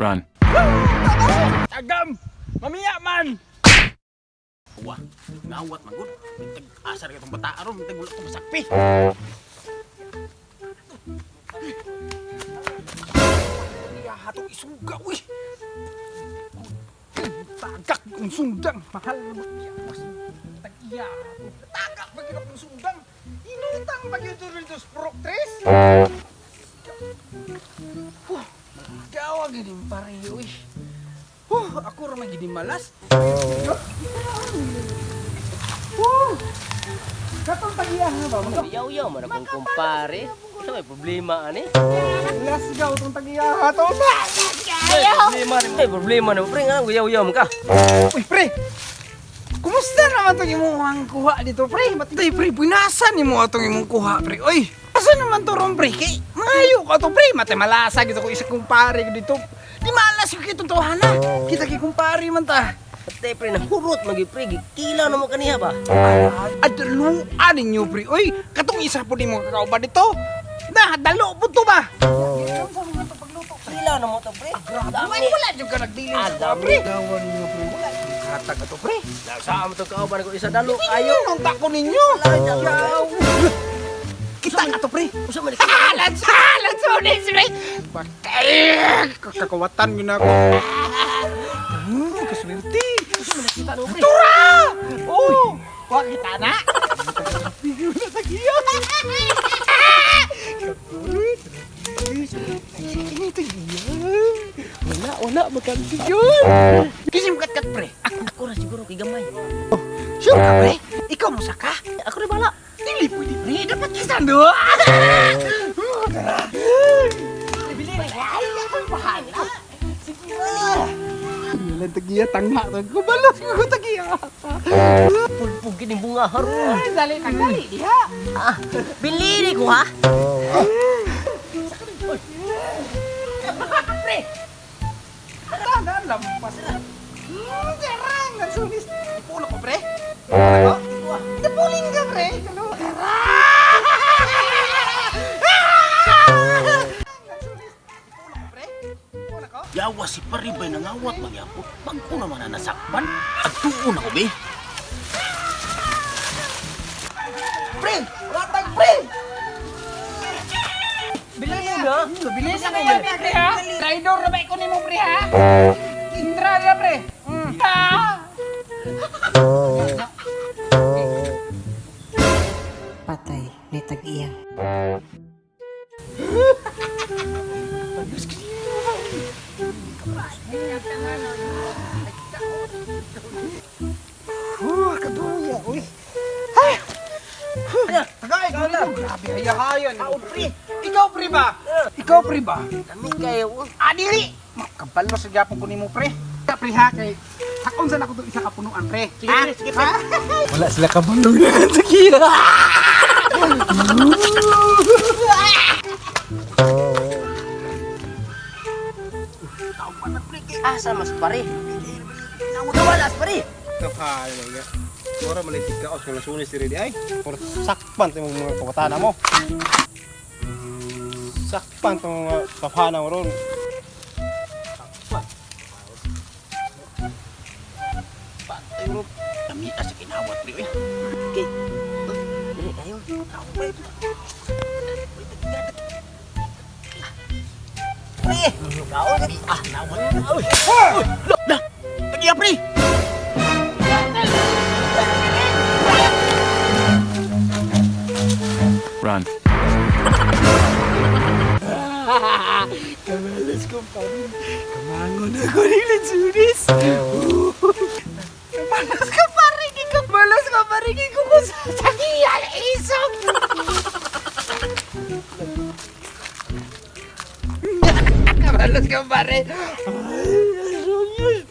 Run. Tagam! Mamiya man! Wah, ngawat man gud. Tag asar ka tong bata aron, tag wala ko masakpi. Iya, hatong isuga uy. Tagak kong sundang, mahal naman iya. Tag iya. Tagak ba gyud akong sundang? Inutang ba gyud dito sa Prok Tres? Huh, gawa gid pare uy. Huh, ako ra may ginimalas. Huh! Katong tagiya nga ba? Mga Yaw-yaw man akong kumpare. Sa may problema ani? Let's go tong tagiya to na. May problema ni, may problema ni pre nga yaw-yaw man ka. Uy, pre. Kumusta naman tong imong kuha dito, pre? Matay, pre, pinasan nimo atong imong kuha, pre. Uy, asa naman to ron, pre? Kay maayo ka to, pre. Matay malasa gito ko isa kumpare ko dito. Di malas yung kitong tuhana. Kita kay kumpare man ta. Patay pre nahurot man gyud pre, gikila na mo kaniya ba? Adluan ninyo, pre. Uy, katong isa po nimo kakauban dito. Na, dalo po to ba? Kila na mo to pre. Grabe, wala jud ka nagdilin sa Ah, kuha, dami. pre. Gawa ninyo, pre. Wala jud katag ato, pre. Sa amo to kauban ko isa dalo Ayo, ayo. nung tako ninyo. Yaw. Kita ka to, pre. Usa man Halan, halan, sunis, pre. Bakay, kakakuwatan yun ako. Kaswerte. kita no pre. Tura! Oh, wa kita na. Bigyo na sa giya. Ini to giya. Wala, wala, magkanti yun. Kasi kat pre. Ako ra siguro kay gamay. Sure ka, pre? Ikaw mo saka? Ako ra bala. Dili pwede, pre. Dapat kita, no? Tara. Bili na. Ay, ako'y bahala. Sige na. Wala tagiya, tangha. Kubalos ko tagiya. Pulpug gid bunga haron. Ay, dali, dali, diha. Ah, bilili ko ha. Pre! Tara, lampas na. Jarang, ang sunis. Ipulo ko, pre. Ako? Ipulin ka, pre. Tara! Ang sunis. Ipulo ko, pre. Ipulo ko. Yawa si pare bay nangawat magyapon. Bangko naman na nasakpan. Agtuon ako be. Pre! Ratag, pre! Bilis na! Bilis na kayo, pre, ha? Traidor na ba ikaw ni mo, pre, ha? Indra na, pre! Mm. Ah! Patay ni tag-iya. Huh, kaduya, uy. Ay! Huh, Tagay, grabe, haya-haya. Pre. Ikaw, pre ba? Ikaw, pre ba? Kami kayo. Ah, dili! Makabalo sa gyapon ko nimo, pre. Ka, pre, ha? Kay, hakon sa nako itong isa ka punuan, pre. Sige, pre, sige, pre. Wala sila kabalo na sa kira. Asa mas pare? Nawala pare. Kapal ya. Ora malitig ka os kung nasunis diri di ay. Or sakpan tong mga kabatana mo. Sakpan tong mga kapana mo ron. Patay bro. Kami sa kinawat pre. Uy. Kay. Dili kayo. Pre, kaon ka. Ah, nawat. Uy. Uy, lah. Tagiya pre. Run. Kamalas ko pa rin. Kamangon ako ni Lansunis. Kamalas ka pa rin. Kamalas ka pa rin. Ikaw ko sa sagiyan. Isog. Kamalas ka pa rin. Ay, Lansunis.